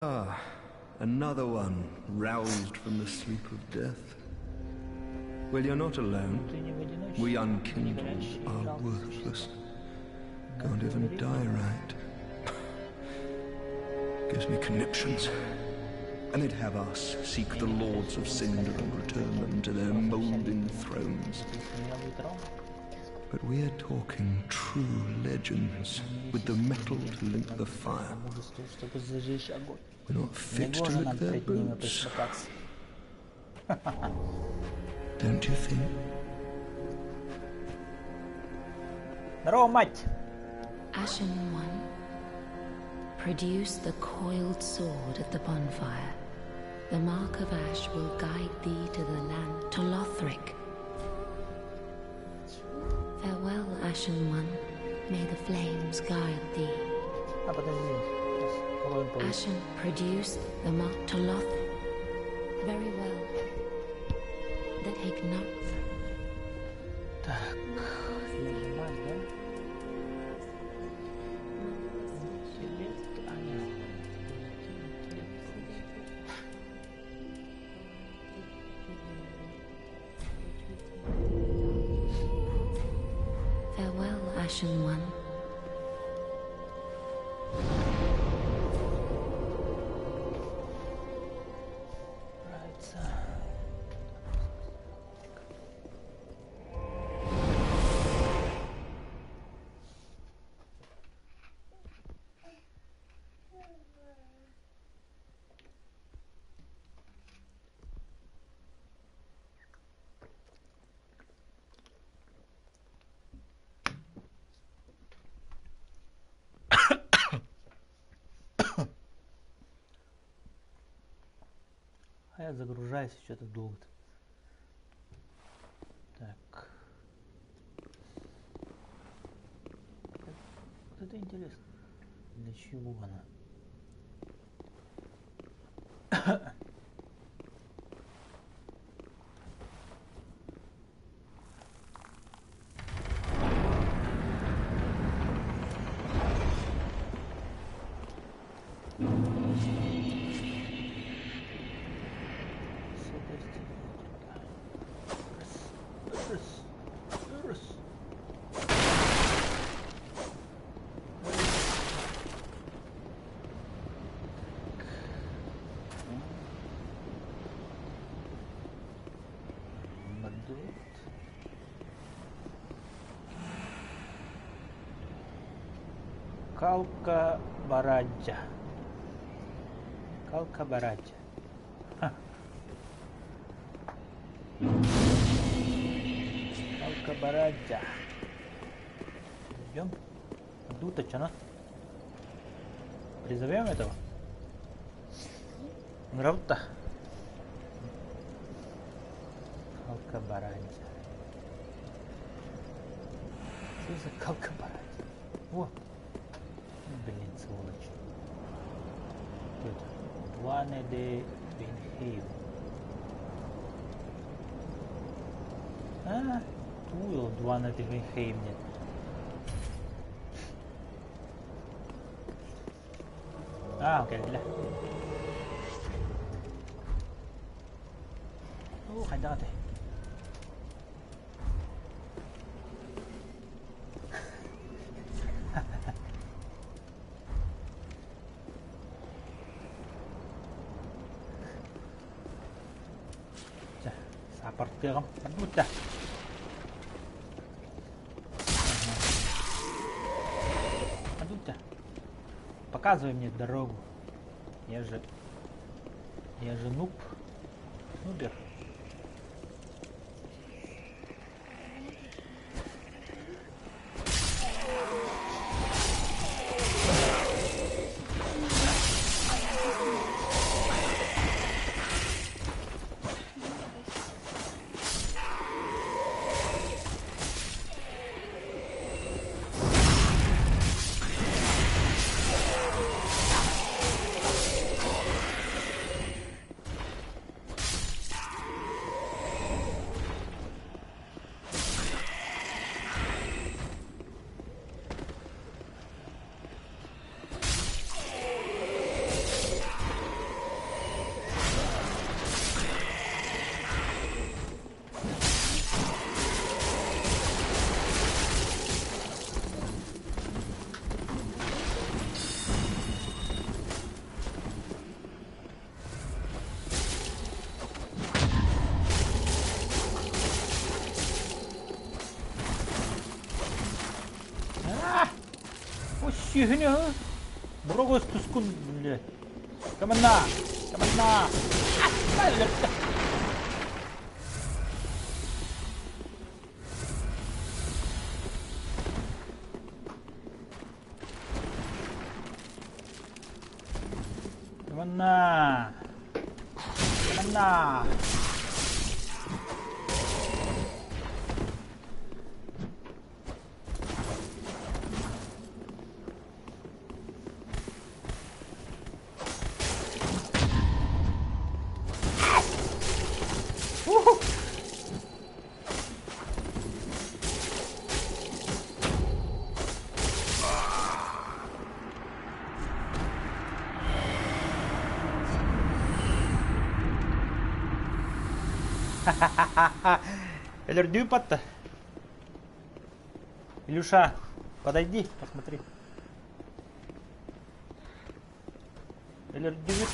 Ah, another one roused from the sleep of death. Well, you're not Ну alone. ты не в We одиночестве, не unkindled горящие are жалкие worthless. существа. Can't Но even говори die мне, right. Gives me conniptions. And they'd have us seek я the не lords хочу of ни Cinder искать and return никаких them to their философов moulding Синдра. thrones. Это смелый трон. But we're talking true legends, Не with the есть metal to легенды, link но the fire. мужество, чтобы зажечь огонь. We're not fit to Негоже lick нам their пред ними boots, присмыкаться. don't you think? Здорово, мать! Ashen One, produce the coiled sword at the bonfire. The mark of ash will guide thee to the land, to Lothric. Farewell, Ashen One. May the flames guide thee. А, подожди. Сейчас уровень повыше. Ashen, produce the mark to Lothric. Very well. Then take no. Так, нажимать, да? Интеллект, а нет. Подожди, интеллект повысить. Farewell, Ashen One. Нравится. А я загружаюсь что-то долго-то. Так. Вот это интересно. Для чего она? С этой стороны. Раз, раз, раз. Мадут. Калка Бараджа. Калка Бараджа. Калка Бараджа. Идем. Дута, чана. Призовем этого? Нравта. Калка Бараджа. Что за Калка Бараджа? Во. Блин, сволочь. Кто это? Дуане де Винхейм. А, Туил Дуане де Винхейм нет. А, кэллэ. Оо, хайдах этэй? Чэ, саапартыаҕым. Барбыт да. Барбыт да. Показывай мне дорогу. Я же нуб. Нубер. Сүһүнү Бурогос тускун блядь. Команда! Команда! Команда! Команда! Өлөрдүү патта. Илюша, подойди, посмотри. Өлөрдүбүт.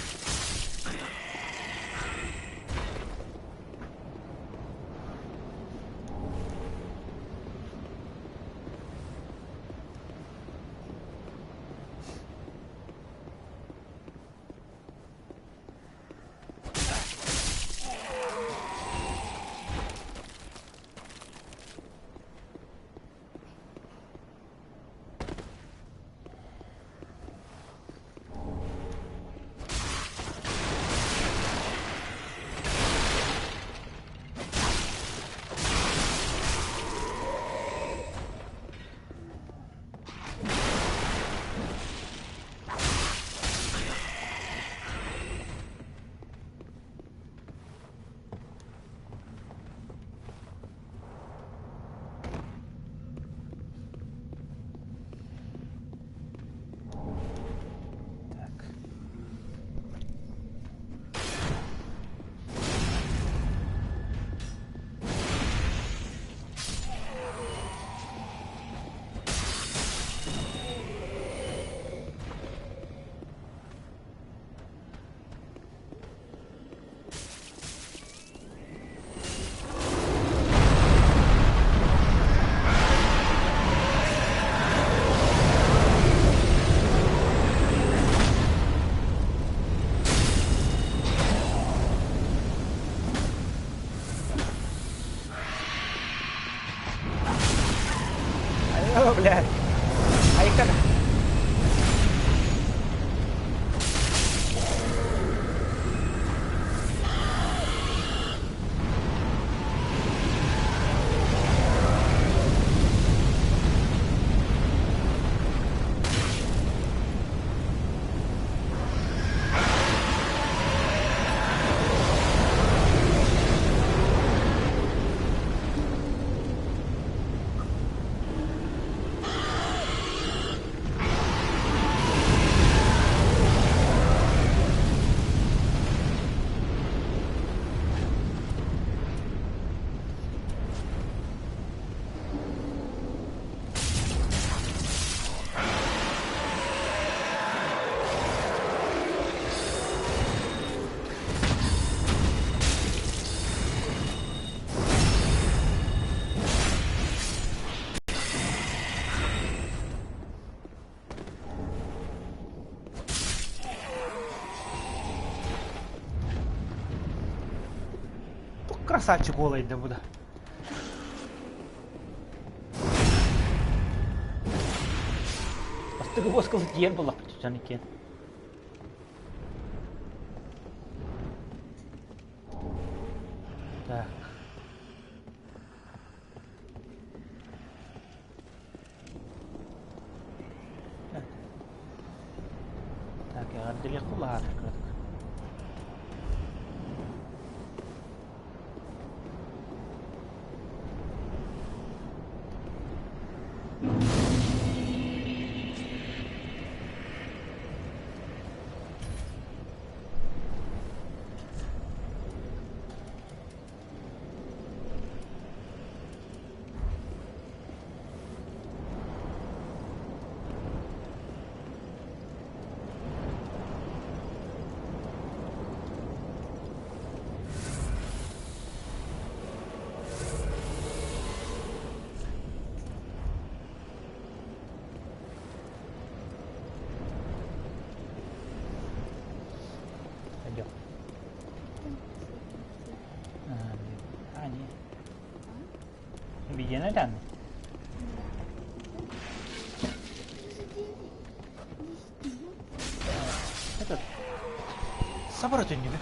Так. О, блядь. Айка. Красавчик голый да буду. Бастыгы воскал тиер була жаныкен. Так. Так, я отделил кулак. Диэн этэн. Этот. Сабара түннүгү.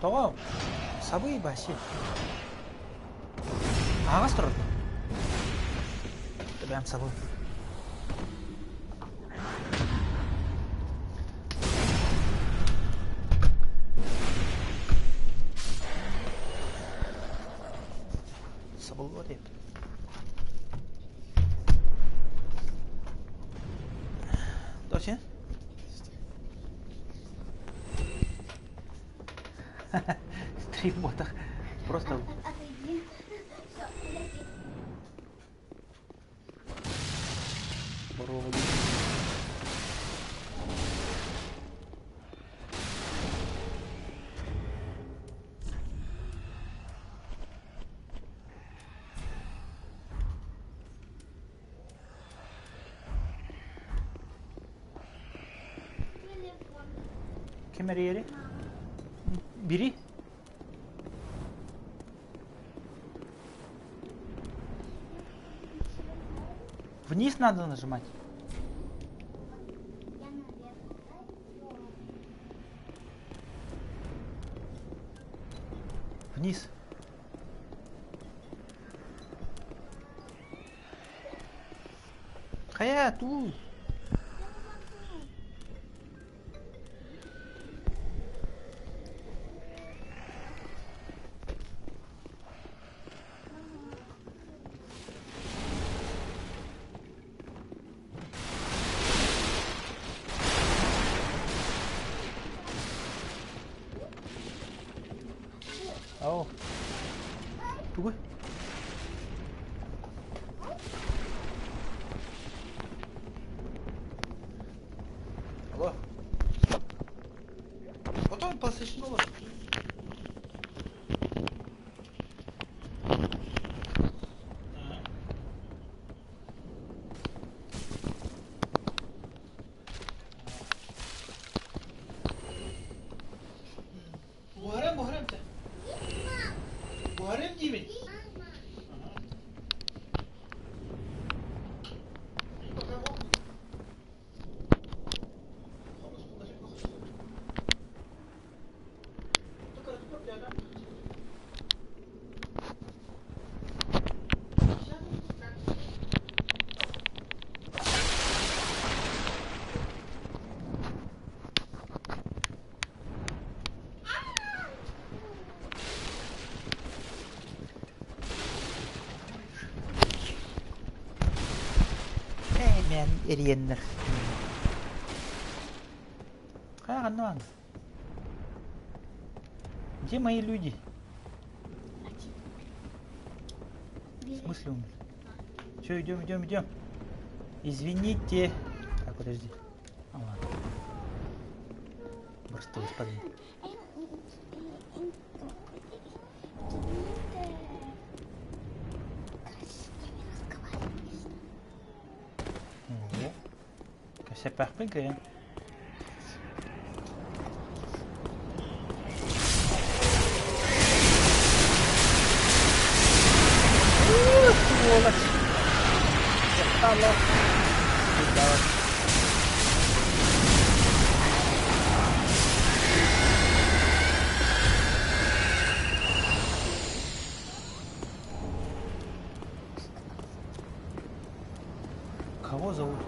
Тоҕо? Сабый баси. Аҕас турар. Бэм сабый. Сабыллар деп. Точно? Стрим вот так. Просто Отойди. Все, подожди. Здорово. Телефон. Ким эрийэри? Бери. Вниз надо нажимать. Я наверх. Вниз. Хайа, ту. Ау. Тугуй. Алло. Потом PlayStation olur. Muharrem Muharrem sen. Muharrem değil mi? Эй, мен эрийэннэр. Хайа, Где мои люди? В смысле умер? Все, идем, идем, идем. Извините. Так, подожди. А, ладно. Просто господин. Ого. Кася прыгает. Сволочь! Достала. Куда? Кого зовут?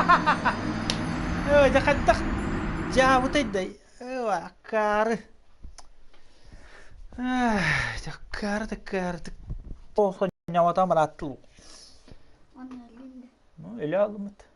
Өө, дьэ хайдах дьаабытай да өө акаары. Дьэ акаары да акаары. Ньаматан барааттыл. Ну, өлө алымыт.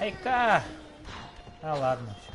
Айка! А ладно, все.